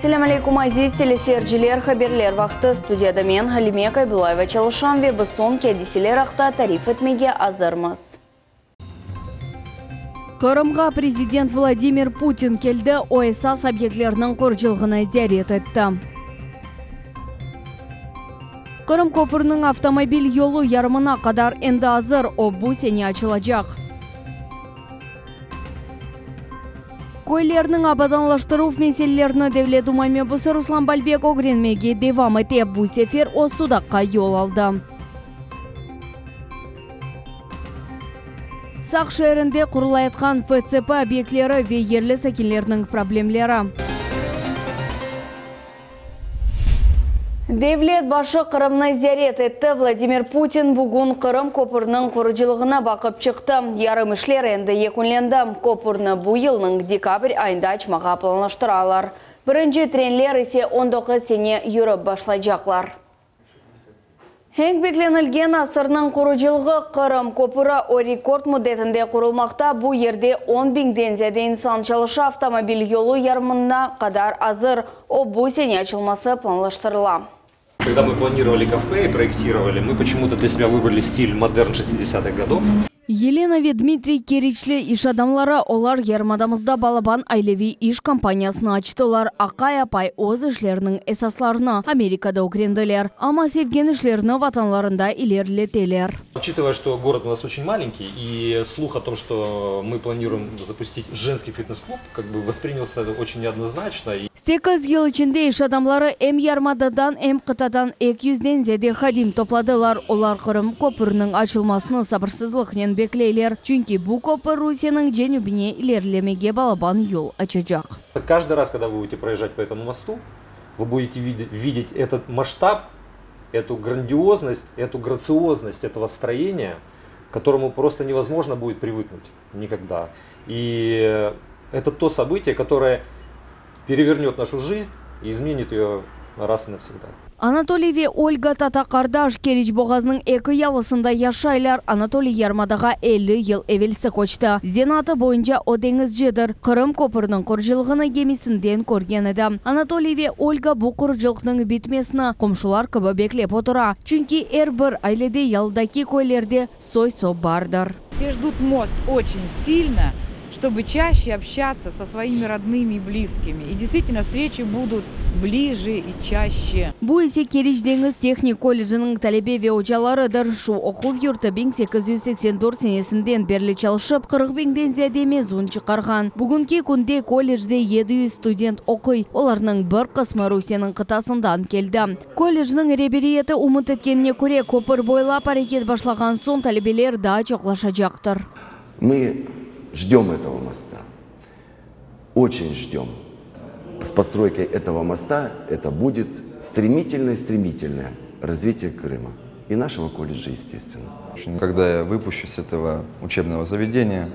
Selâm aleyküm, aziz teleseyirciler! Haberler vaqtı. Studiyada men, Halime Kaybullayeva çalışam ve biz soñki adiseler aqta tarif etmege azırmız. Qırımğa prezident Vladimir Putin keldi, o esas obyektlerniñ qurucılığını ziyaret etti. Qırım köprüniñ avtomobil yolu yarımına qadar endi azır, o bu sene açılacaq. Köylerniñ abadanlaştıruv meselelerini Devlet Duma mebusı Ruslan Balbek ögrenmege devam ete. Bu sefer o Sudaqqa yol aldı. Saq şeerinde qurulayatqan FCP obyektleri ve yerli sakinlerniñ problemleri. Devlet başı Qırımnı ziyaret etti. Vladimir Putin bugün Qırım köpürniñ qurucılığına baqıp çıqtı. Yarım işler endi yekünlendi. Köpürni bu yılnıñ dekabr ayında açmağa planlaştıralar. Birinci trenler ise on doquz sene yürip başlaycaqlar. Eñ beklenilgen asırnıñ qurucılığı, Qırım köpüri, o rekord müddetinde qurulmaqta, bu yerde on biñden ziyade insan çalışa, avtomobil yolu yarımına qadar azır, o bu sene açılması planlaştırıla. Когда мы планировали кафе и проектировали, мы почему-то для себя выбрали стиль модерн 60-х годов. Yelena ve Dmitriy Keriçli iş adamları, olar yarımadamızda balaban aileviy iş kompaniyasını açtılar. Aqay-apay öz işleriniñ esaslarını Amerikada ögrendiler, amma sevgen işlerini vatanlarında ilerileteler. Учитывая, что город у нас очень маленький, и слух о том, что мы планируем запустить женский фитнес-клуб, как бы воспринялся очень неоднозначно. Sekiz yıl içinde iş adamları em yarımadadan, em qıtadan eki yüzden ziyade hadim topladılar. Olar Qırım köpüriniñ açılmasını sabırsızlıqnen bekleyler, çünki bu köpür Rusiyeniñ cenübine ilerilemege balaban yol açacaq. Каждый раз, когда вы будете проезжать по этому мосту, вы будете видеть этот масштаб, эту грандиозность, эту грациозность этого строения, к которому просто невозможно будет привыкнуть никогда. И это то событие, которое перевернет нашу жизнь и изменит ее раз и навсегда. Anatoliy ve Olga tata-qardaş Keriç boğazınıñ eki yalısında yaşaylar. Anatoliy yarımadağa 50 yıl evelsi köçti. Zenaatı boyunca o deñizcidir. Qırım köpüriniñ qurucılığını gemisinden körgen edi. Anatoliy ve Olga bu qurucılıqnıñ bitmesini qomşular kibi beklep otura. Çünki er bir ailede yalıdaki köylerde soy-sop bardır. Все ждут мост очень сильно, чтобы чаще общаться со своими родными и близкими. И действительно встречи будут ближе и чаще. Bu ise Keriç deñiz tehnik kolleciniñ talebe ve ocalarıdır. Şu oquv yurtı 1884 senesinden berli çalışıp, 40 biñden ziyade mezun çıqarğan. Bugünki künde kollecde 700 student oquy, olarnıñ bir qısmı Rusiyeniñ qıtasından keldi. Kollecniñ reberiyeti ümüt etkenine köre, köpür boylap areket başlağan soñ talebeler daa çoqlaşacaqtır. Мы ждем этого моста. Очень ждем. С постройкой этого моста это будет стремительное-стремительное развитие Крыма. И нашего колледжа, естественно. Когда я выпущусь с этого учебного заведения,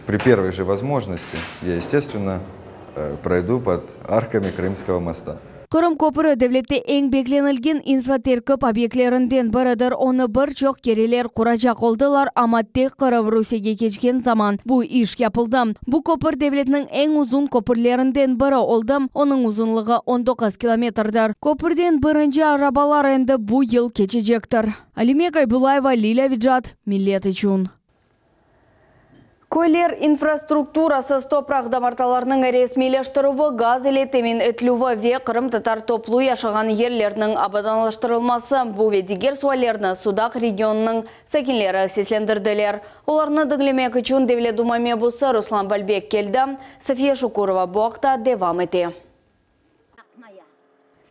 при первой же возможности я, естественно, пройду под арками Крымского моста. Qırım köpüri devlette eñ beklenilgen infraterkip obyektlerinden biridir. Onı bir çoq kereler quracaq oldılar, amma tek Qırım Rusiyege keçken zaman bu iş yapıldı. Bu köpür devletniñ eñ uzun köpürlerinden biri oldı, onıñ uzunlığı 19 kilometrdir. Köpürden birinci arabalar endi bu yıl keçecektir. Alime Kaybulayeva, Lilâ Vicat, Millet içün. Köyler infrastrukturasız topraq damartalarınıñ resmiyleştirüvi, gaz ile temin etilüvi ve qırımtatar toplu yaşağan yerlerniñ abadanlaştırılması, bu ve diger suallerni Sudaq regionınıñ sakinleri seslendirdiler. Olarnı diñlemek içün Devlet Duma mebusı Ruslan Balbek keldi. Safiye Şukurova bu aqta devam ete.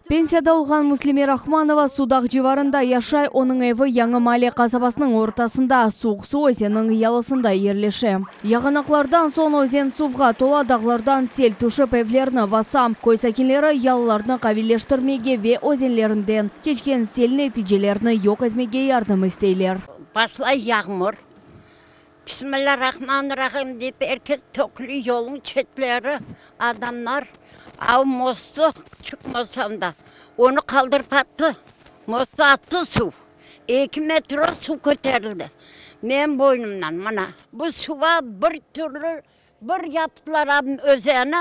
Pensiyada olğan Muslime Rahmanova Sudaq civarında yaşay, onıñ evi Yañı Maale qasabasınıñ ortasında, Suvuq Su özeniniñ yalısında yerleşe. Yağanaqlardan soñ özen suvğa tola, dağlardan sel tüşip evlerni basa. Köy sakinleri yalılarnı qaviyleştirmege ve özenlerinden keçken sel neticelerini yoq etmege yardım isteyler. Başlay yağmur. Bismillâ-Rahman-Rahim dep er kes töküli yolnıñ çetleri, adamlar, av mostı çıqmasam da, onı qaldırıp attı, mostı attı suv, eki metro suv köterildi menim boynumdan, mına. Bu suva bir türlü bir yaptılar özeni.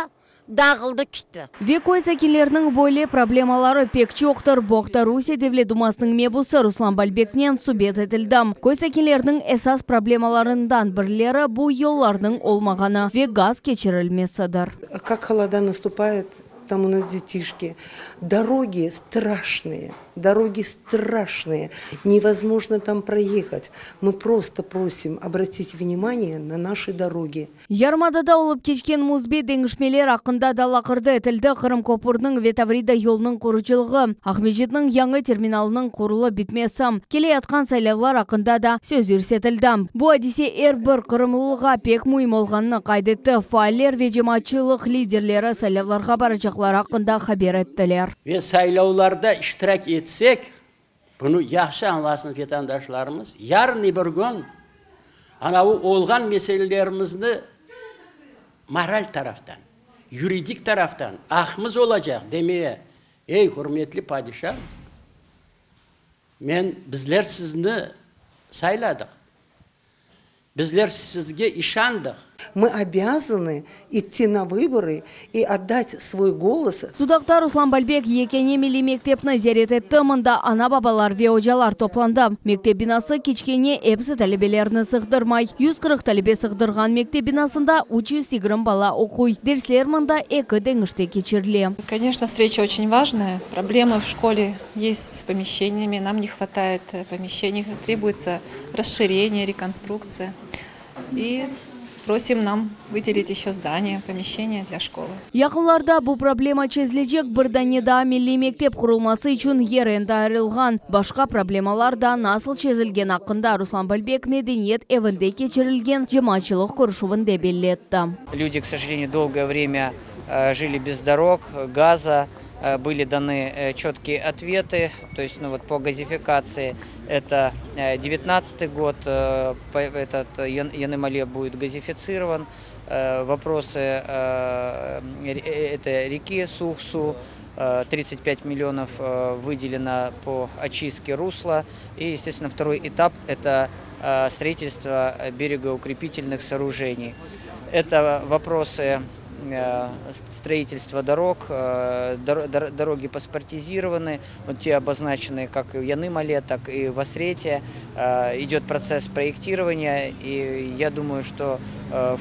Dağıldı kitti. Ve köy sakinleriniñ böyle problemaları pek çoqtır. Bu aqta Rusiye Devlet Dumasınıñ mebusı Ruslan Balbeknen subet etildi. Köy sakinleriniñ esas problemalarından birileri bu yollarnıñ olmağanı ve gaz keçirilmesidir. Kak holoda nastupayet, tam u nas detişki, dorogi straşnıye, dorogi straşnıye, nevozmojno tam proyehat, mı prosto prosim obratit vnimaniye na naşi dorogi. Yarımadada olıp keçken müsbet deñişmeler aqqında da laqırdı etildi, Qırım köpürniñ ve Tavrida yolunıñ qurucılığı, Aqmescitniñ yañı terminalınıñ qurulıp bitmesi, keleyatqan saylavlar aqqında da söz yürsetildi. Bu adise er bir qırımlılığa pek müim olğanını qayd etti, faaller ve cemaatçılıq liderleri saylavlarğa baracaqları aqqında haber ettiler. Ve saylavlarda iştirak etsek, Bunı yahşı añlasın vetandaşlarımız, yarın bir kün anavı olğan meselelerimizni moral taraftan, yuridik taraftan aqımız olacaq demeye, ey, hürmetli padişam, men, bizler sizni sayladıq. Bizler sizge işandıq. Mı obязаны idti na vıborı i otdat svoy golos. Sudaqta Ruslan Balbek yekâne milliy mektepni ziyaret etti, mında ana-babalar ve ocalar toplandı. Mektep binası kiçkene, episi talebelerni sığdırmay. 140 talebe sığdırğan mektep binasında 320 bala oquy. Dersler mında eki deñişte keçirile. Конечно, встреча очень важная. Проблемы в школе есть с помещениями, нам не хватает помещений, требуется расширение, реконструкция. И просим нам выделить еще здание, помещение для школы. Yaqınlarda bu problema çezilecek, bir dane daa milliy mektep qurulması içün yer endi ayırılğan. Başqa problemalar da nasıl çezilgeni aqqında Ruslan Balbek Medeniyet evinde keçirilgen cemaatçılıq körüşüvinde belli etti. Люди, к сожалению, долгое время жили без дорог, газа, были даны четкие ответы, то есть, ну вот по газификации это 19 год, этот Янымале будет газифицирован, вопросы это реки Сухсу, 35 миллионов выделено по очистке русла. И, естественно, второй этап – это строительство берегоукрепительных сооружений. Это вопросы строительства дорог, дороги паспортизированы, вот те обозначенные как и в Янымале, так и в Асрете. Идет процесс проектирования, и я думаю, что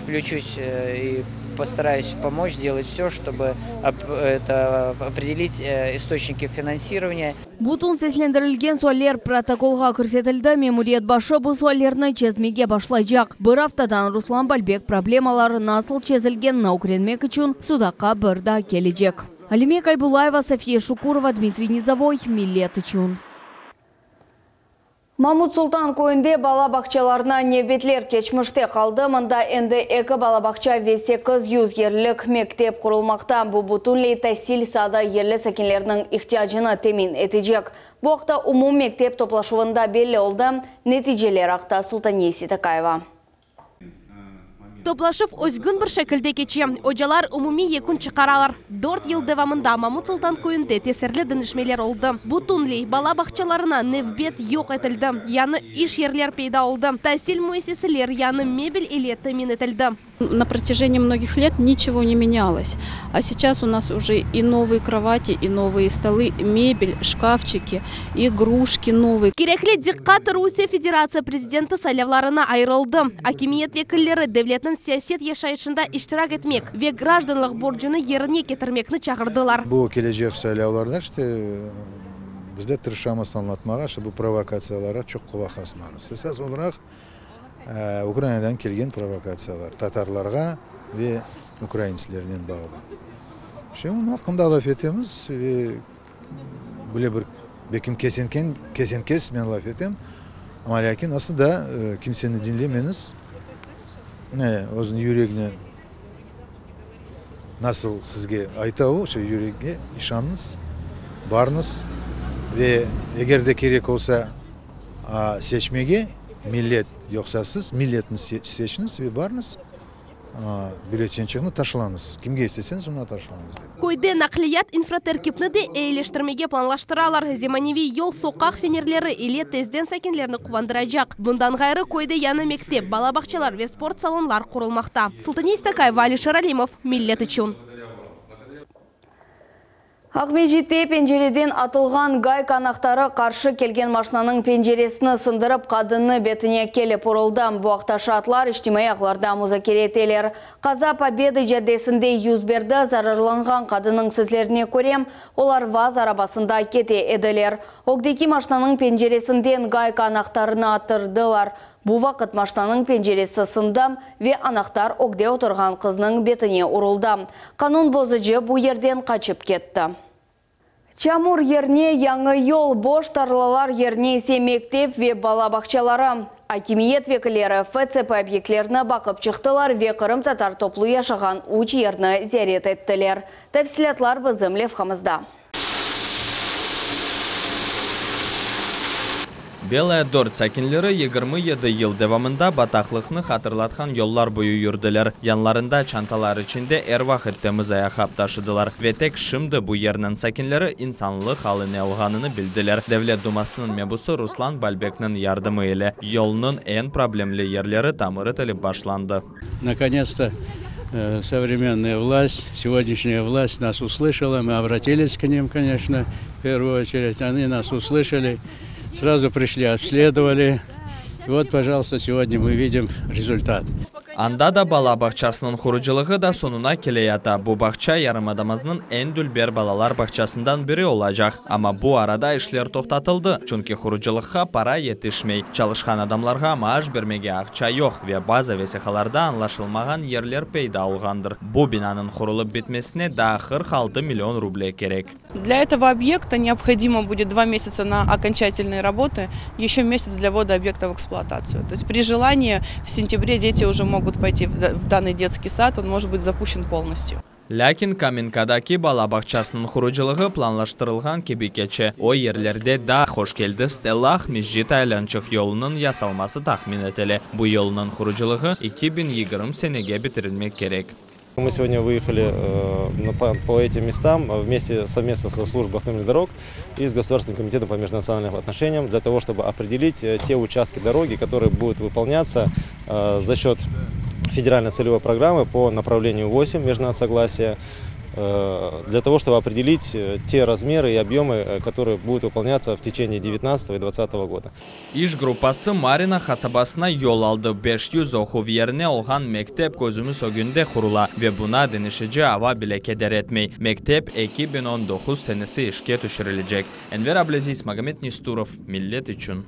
включусь и постараюсь помочь сделать все, чтобы это определить источники финансирования. Bütün seslendirilgen sualler protokolğa kirsetildi, memuriyet başı bu suallerni çezmege başlaycaq. Bir aftadan Ruslan Balbek problemalar nasıl çezilgenini ögrenmek içün Sudaqqa bir daa kelecek. Alime Kaybulayeva, София Шукурова, Дмитрий Низовой. Millet içün. Mamut Sultan köyünde bala bağçalarına nevbetler keçmişte qaldı. Mında endi eki bala bağça ve 800 yerlik mektep qurulmaqta. Bu bütünley tasil saada yerli sakinleriniñ ihtiyacını temin etecek. Bu aqta umummektep toplaşuvında belli oldı. Neticeler aqta Sultaniye Seytakayeva. Toplaşuv özgün bir şekilde keçe. Ocalar umumiy yekün çıqaralar. 4 yıl devamında Mamut Sultan köyünde tesirli deñişmeler oldı. Bütünley bala bağçalarına nevbet yoq etildi. Yañı iş yerler peyda oldı. Tasil müessiseler yañı mebel ile temin etildi. На протяжении многих лет ничего не менялось. А сейчас у нас уже и новые кровати, и новые столы, мебель, шкафчики, игрушки новые. Kerekli diqqat Rusiye Federatsiya prezidenti saylavlarına ayırıldı. Akimiyet vekilleri devletniñ siyaset yaşayışında iştirak etmek ve grajdanlıq borcunı yerine ketirmekni çağırdılar. Bu kelecek saylavlarda işte biz de tırışamız añlatmağa, işte bu provokatsiyalarğa çoq qulaq asmañız. Esas olaraq Ukrainadan kelgen provokatsiyalar tatarlarğa ve ukraintslernen bağlı. Şimdi onıñ aqqında laf etemiz ve böyle bir belkim kesen kesen-kes men laf etem, amma lâkin aslında kimseni diñlemeñiz, özüniñ yüregine nasıl sizge ayta o, şu yürekke işanıñız, barıñız ve eger de kerek olsa seçmege millet yoqsa siz milletni seçiñiz ve barıñız bülletençikni taşlañız. Kimge isteseñiz, oña taşlañız dep. Köyde naqliyat infraterkipni de eyileştirmege planlaştıralar. Zemaneviy yol soqaq fenerleri ile tezden sakinlerni quvandıracaq. Bundan ğayrı köyde yañı mektep, bala bağçalar ve sport salonlar qurulmaqta. Sultaniye Seytakayeva, Alişer Alimov, Millet içün. Aqmescitte pencereden atılğan gayka anahtarı qarşı kelgen maşnanıñ penceresini sındırıp, qadınnı betine kelip uruldı. Bu aqta şaatlar içtimaiy ağlarda muzakere eteler. Qaza Pobedı caddesinde yüz berdi, zararlanğan qadınnıñ sözlerine köre, olar vaz arabasında kete ediler. Ögdeki maşnanıñ penceresinden gayka anahtarını attırdılar. Bu vaqıt maşnanıñ penceresi sındı ve anahtar ögde oturğan qıznıñ betine uruldı. Qanun bozucı bu yerden qaçıp ketti. Çamur yerine yañı yol, boş tarlalar yerine ise mektep ve bala bağçaları. Akimiyet vekilleri FCP obyektlerini baqıp çıqtılar ve qırımtatar toplu yaşağan üç yerni ziyaret ettiler. Tafsilâtlar bizim levhamızda. Belaya dört sakinleri 27 yıl devamında bataqlıqnı hatırlatqan yollar boyu yürdiler. Yanlarında çantalar içinde er vaqıt temiz ayaqqap taşıdılar. Ve tek şimdi bu yerniñ sakinleri insanlıq alı ne olğanını bildiler. Devlet dumasınıñ mebusı Ruslan Balbekniñ yardımı ile yolnıñ eñ problemli yerleri tamir etilip başlandı. Наконец-то современная власть, сегодняшняя власть нас услышала. Мы обратились к ним, конечно, в первую очередь. Они нас услышали, сразу пришли, обследовали. И вот, пожалуйста, сегодня мы видим результат. Anda da bala bağçasınıñ qurucılığı da soñuna keleyata. Bu bağça yarımadamıznıñ eñ dülber balalar bağçasından biri olacaq. Amma bu arada işler toqtatıldı, çünki qurucılıqqa para yetişmey. Çalışqan adamlarğa maaş bermege aqça yoq ve bazı vesiqalarda añlaşılmağan yerler peyda olğandır. Bu binanıñ qurulıp bitmesine daa 46 million ruble kerek. Для этого объекта необходимо будет два месяца на окончательные работы, еще месяц для ввода объекта в эксплуатацию. То есть при желании в сентябре дети уже могут пойти в данный детский сад, он может быть запущен полностью. Lâkin Kamenkadaki bala bağçasınıñ qurucılığı planlaştırılğan kibi keçe. O yerlerde daa Hoşkeldi Stella Aqmescit aylançıq yolunıñ yasalması tahmin etile. Bu yolnıñ qurucılığı 2020 senege bitirilmek kerek. Мы сегодня выехали по, по этим местам вместе совместно со службой автомобильных дорог и с Государственным комитетом по межнациональным отношениям для того, чтобы определить те участки дороги, которые будут выполняться за счет федеральной целевой программы по направлению 8 межнацсогласия, для того, чтобы определить те размеры и объемы, которые будут выполняться в течение 2019 и 2020 года. İş gruppası Marina qasabasına yol aldı. 500 oquv yerine olğan mektep közümiz ögünde qurula ve buña deñişici ava bile keder etmey. Mektep 2019 senesi işke tüşürilecek. Enver Ablâziz, Magomed Nisturov, Millet içün.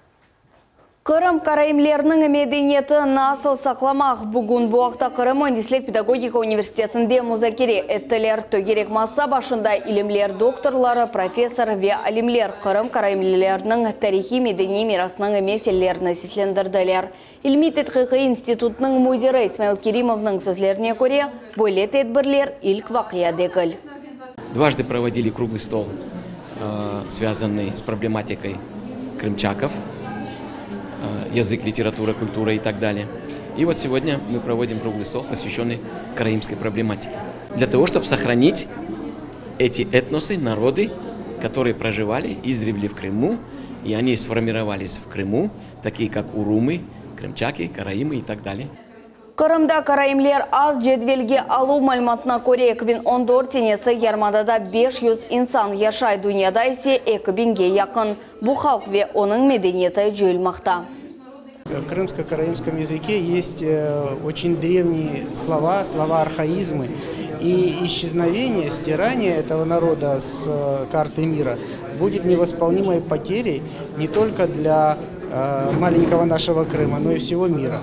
Qırım karaimleriniñ medeniyeti nasıl saqlamaq? Bugün bu aqta Qırım müendislik pedagogika universitetinde muzakere ettiler. Tögerek masa başında ilimler doktorları, professor ve alimler Qırım karaimlileriniñ tarihiy medeniy mirasınıñ meselelerini seslendirdiler. İlmiy tedqiqiy institutınıñ müdiri İsmail Kerimovnıñ sözlerine köre, böyle tedbirler ilk vaqia degil. Дважды проводили круглый стол, связанный с проблематикой крымчаков, язык, литература, культура и так далее. И вот сегодня мы проводим круглый стол, посвященный караимской проблематике. Для того, чтобы сохранить эти этносы, народы, которые проживали издревле в Крыму, и они сформировались в Крыму, такие как урумы, крымчаки, караимы и так далее. Qırımda karaimler az cedvelge aluv malümatına köre 2014 senesi yarımadada 500 insan yaşay, dünyada ise 2000ge yaqın. Bu halq ve onıñ medeniyeti coyulmaqta. В крымско-караимском языке есть очень древние слова, слова-архаизмы. И исчезновение, стирание этого народа с карты мира будет невосполнимой потерей не только для маленького нашего Крыма, но и всего мира.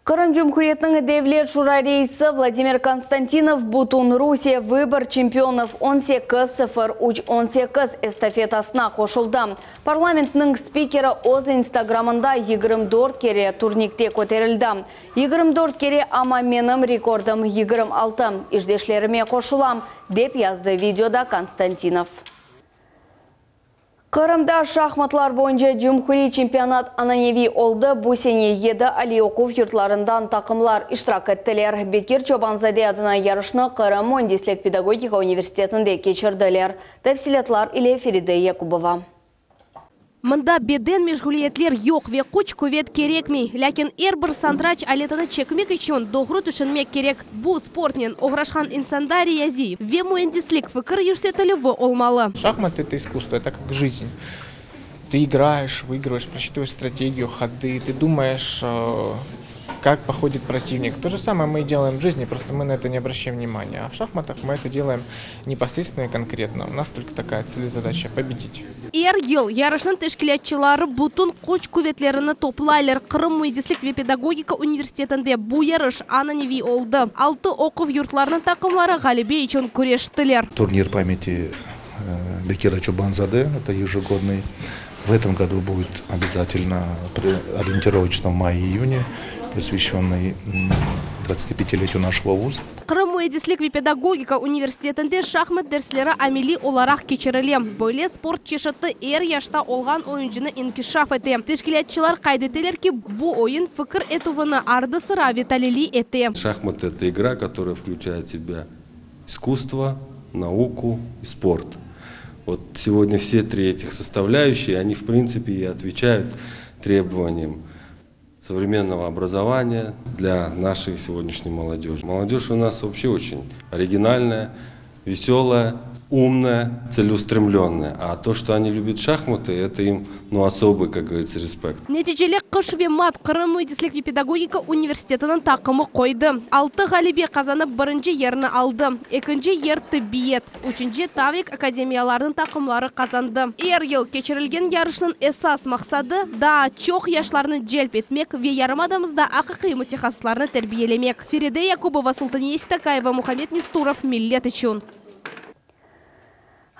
Qırım Cumhuriyetiniñ Devlet Şura reisi Vladimir Konstantinov bütün Rusiye Выбор чемпионов 18-03-18 estafetasına qoşuldı. Parlamentniñ spikeri öz Instagramında 24 kere turnikte köterildi. 24 kere, amma menim rekordım 26. İşdeşlerime qoşulam, dep yazdı videoda Konstantinov. Qırımda şahmatlar boyunca cumhuriy çempionat ananeviy oldı. Bu sene 7 aliy oquv yurtlarından taqımlar iştirak ettiler. Bekir Çobanzade adına yarışnı Qırım müendislik pedagogika universitetinde keçirdiler. Tafsilâtlar ile Feride Yakubova. Mında beden meşğuliyetler yoq ve küç-quvet kerekmey. Lâkin er bir santıraç aletini çekmek içün doğru tüşünmek kerek. Bu sportnen oğraşqan insanda riyaziy ve müendislik fikir yürsetilüvi olmalı. Şahmat, это искусство, это как жизнь. Ты играешь, выигрываешь, просчитываешь стратегию, ходы, ты думаешь, как походит противник. То же самое мы и делаем в жизни, просто мы на это не обращаем внимания. А в шахматах мы это делаем непосредственно и конкретно. У нас только такая цель и задача – победить. Er yıl yarışnıñ teşkilâtçıları bütün küç-quvetlerini toplaylar. Qırım müendislik ve pedagogika universitetinde bu yarış ananeviy oldı. Altı oquv yurtlarınıñ taqımları ğalebe içün küreştiler. Турнир памяти Бекира Чобан-заде, это ежегодный. В этом году будет обязательно ориентировочно в мае-июне, посвященный 25-летию нашего вуза. Qırım müendislik ve pedagogika universitetinde şahmat dersleri ameliy olaraq keçirile. Böyle sport çeşiti er yaşta olğan oyuncunı inkişaf ete. Teşkilâtçılar qayd eteler ki, bu oyun fikir etüvini ardı-sıra ve taliliy ete. Шахматы – это игра, которая включает в себя искусство, науку и спорт. Вот сегодня все три этих составляющие, они в принципе и отвечают требованиям современного образования для нашей сегодняшней молодежи. Молодежь у нас вообще очень оригинальная, веселая, умная, целеустремленная. А то, что они любят шахматы, это им ну, особый, как говорится, респект. Neticeler qış ve mat Qırım müendislik ve pedagogika universitetiniñ taqımı qoydı. Altı ğalebe qazanıp birinci yerni aldı. Ekinci yer tibbiyet, üçünci Tavrik akademiyalarınıñ taqımları qazandı. Er yıl keçirilgen yarışnıñ esas maqsadı, daa çoq yaşlarnı celp etmek ve yarımadamızda aqiqiy mütehassıslarnı terbiyelemek. Feride Yakubova, Sultaniye Sitakaeva, Muhammed Nesturov, Millet içün.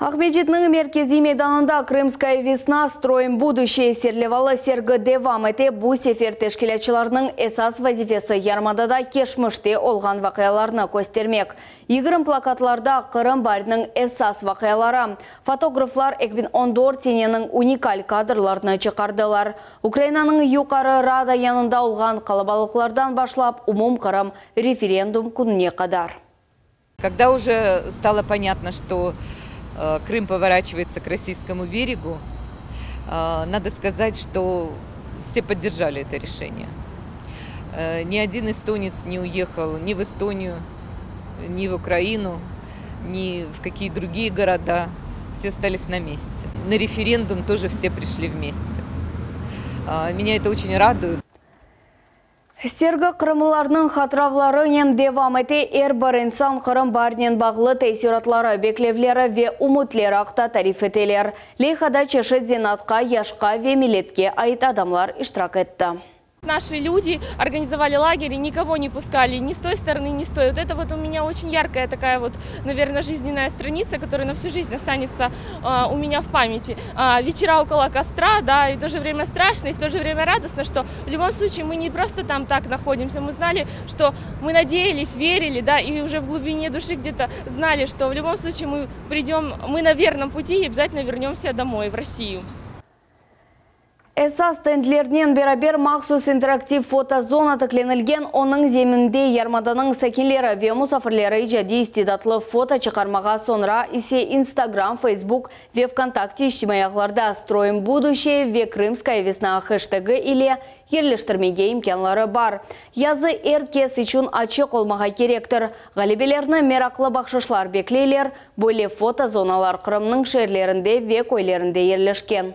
Aqmescitniñ merkeziy meydanında Krımskaya vesna. Строим будущее serlevalı sergi devam ete. Bu sefer teşkilâtçılarnıñ esas vazifesi yarımadada keçmişte olğan vaqialarnı köstermek. 20 plakatlarda Qırım baariniñ esas vaqiaları. Fotograflar 2014 seneniñ unikal kadrlarını çıqardılar. Ukrainanıñ Yuqarı Rada yanında olğan qalabalıqlardan başlap umumqırım referendum kününe qadar. Когда уже стало понятно, что э, Крым поворачивается к российскому берегу, э, надо сказать, что все поддержали это решение. Э, ни один эстонец не уехал ни в Эстонию, ни в Украину, ни в какие другие города. Все остались на месте. На референдум тоже все пришли вместе. Меня это очень радует. Sergi qırımlılarnıñ hatıravlarınen devam ete. Er bir insan Qırım baarinen bağlı teessüratları, beklevleri ve ümütleri aqta tarif eteler. Leyhada çeşit zenaatqa, yaşqa ve milletke ait adamlar iştirak etti. Наши люди организовали лагерь и никого не пускали ни с той стороны, ни с той. Вот это вот у меня очень яркая такая вот, наверное, жизненная страница, которая на всю жизнь останется а, у меня в памяти. А, вечера около костра, да, и в то же время страшно, и в то же время радостно, что в любом случае мы не просто там так находимся, мы знали, что мы надеялись, верили, да, и уже в глубине души где-то знали, что в любом случае мы придем, мы на верном пути и обязательно вернемся домой, в Россию. Esas stendlernen beraber mahsus interaktiv fotozona tiklenilgen onıñ zemininde yarımadanıñ sakinleri ve musafirleri icadiy istidatlı foto çıqarmağa soñra ise Instagram, Facebook ve VKontakte içtimaiy ağlarda Строим будущее ve Krımskaya vesna heştegi ile yerleştirmege imkânları bar. Yazı er kes içün açıq olmağa kerektir. Ğalebelerni meraqlı bahşışlar bekleyler. Böyle fotozonalar Qırımnıñ şeerlerinde ve köylerinde yerleşken.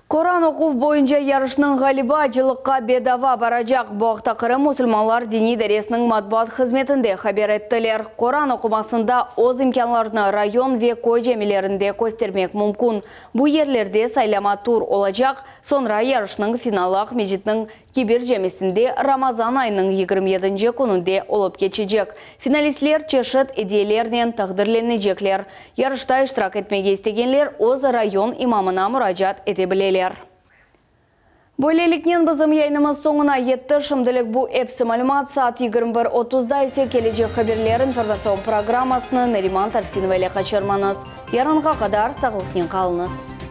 Quran oquv boyunca yarışnıñ ğalibi acılıqqa bedava baracaq. Bu aqta Qırım musulmanlar diniy idaresiniñ matbuat hızmetinde haber ettiler. Quran oqumasında öz imkânlarını rayon ve köy camilerinde köstermek mümkün. Bu yerlerde saylama tur olacaq, soñra yarışnıñ finalı Aqmescitniñ Kebir camisinde Ramazan ayınıñ 27 kününde olıp keçecek. Finalistler çeşit ediyelernen taqdirlenecekler. Yarışta iştirak etmege istegenler öz rayon imamına muracaat ete bileler. Böyleliknen bizim yayınımız soñuna yetti. Şimdilik bu episi malümat. Saat 21.30da ise kelecek haberler informatsion programmasını Nariman Tarsinova ile qaçırmañız. Yarınğa qadar sağlıqnen qalıñız.